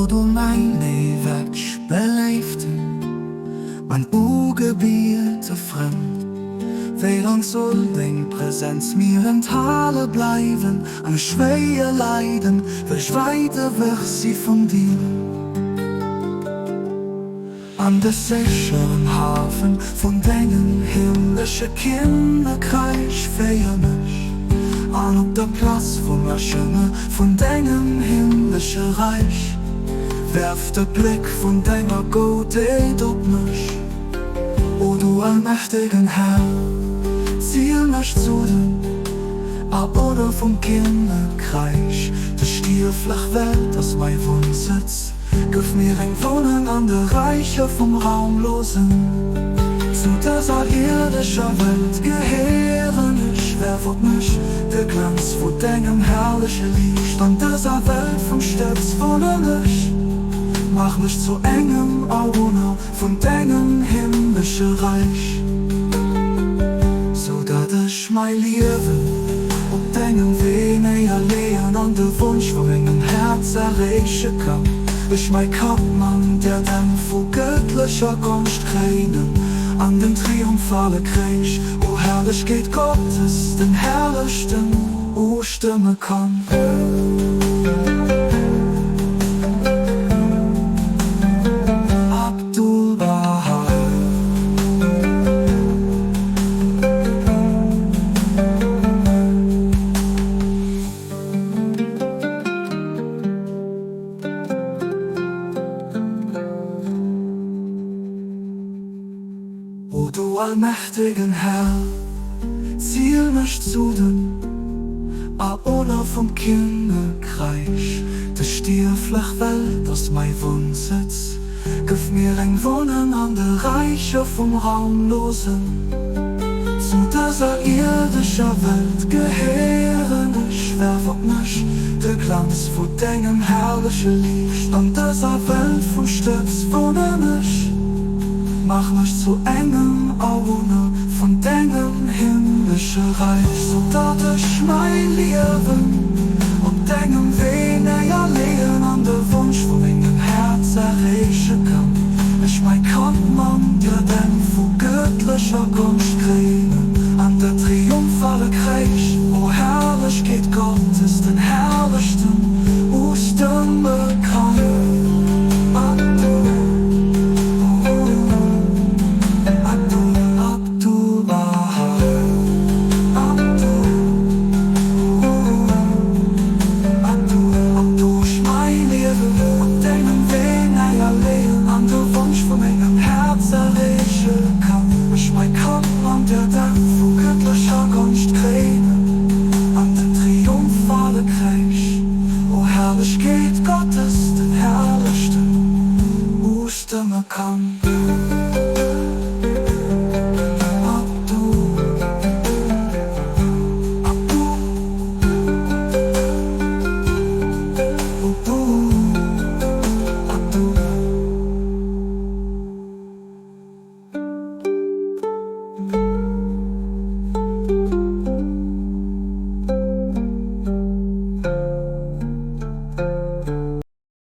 O du mäin éiweg Beléiften, Mein ugebiete Frënd, wéi lang soll deng Präsenz mir enthale bleiwen an ech schwéier leiden, well ech wäit ewech si vun dir? An de sécheren Hafen vun dengem himmlesche Kinnekräich féier mech, an op der Plaz vum Erschënge vun dengem himmlesche Räich, werf de Bléck vun denger Goutheet op mech. O du allmächtegen Här, ziel mech zu den Awunner vum Kinnekräich, Dës stierflech Welt ass mäi Wunnsëtz. Gëff mir eng Wunneng an de Räicher vum Raumlosen. Zu dëser ierdescher Welt gehéieren ech. Werf op mech de Glanz vu dengem herrleche Liicht. An dëser Welt vum Stëbs wunnen ech. Maach mech zu engem Awunner vun dengem himmlesche Räich. Sou dat ech mäi Liewen op dengem Wee néierleeën an de Wonsch vu mengem Häerz erreeche kann, ech mäi Kapp man der Dämm vu gëttlecher Gonscht kréinen an den triumphale Kréich, o Herrlechkeet Gottes, den Herrlechten, ustëmme kann. Abdu'l-Bahá. O du allmächtegen Här, ziel mech zu den Awunner vum Kinnekräich. Dës stierflech Welt ass mäi Wunnsëtz, gëff mir eng Wunneng an de Räicher vum Raumlosen. Zu dëser ierdescher Welt gehéieren ech, werf op mech de Glanz vu dengem herrleche Liicht. An dëser Welt vum Stëbs wunnen ech, maach mech zu engem Awunner vun dengem himmlesche Räich, sou datt ech mäi Liewen op dengem Wee néierleeën an de Wonsch vu mengem Häerz erreeche kann. Ech mäi Kapp mam Diadem vu gëttlecher Gonscht kréinen an der triumphale Kréich, o Herrlechkeet Gottes, den Herrlechten ustëmme kann. An duerch mäi Liewen op dengem Wee néierleeën an de Wonsch vu mengem Häerz erreeche kann ech mäi Kapp an der Dämm vu gëttlecher Gonscht kréinen an den triumphale Kräisch, o Herrlechkeet Gottes, den Herrlechten, ustëmme kann.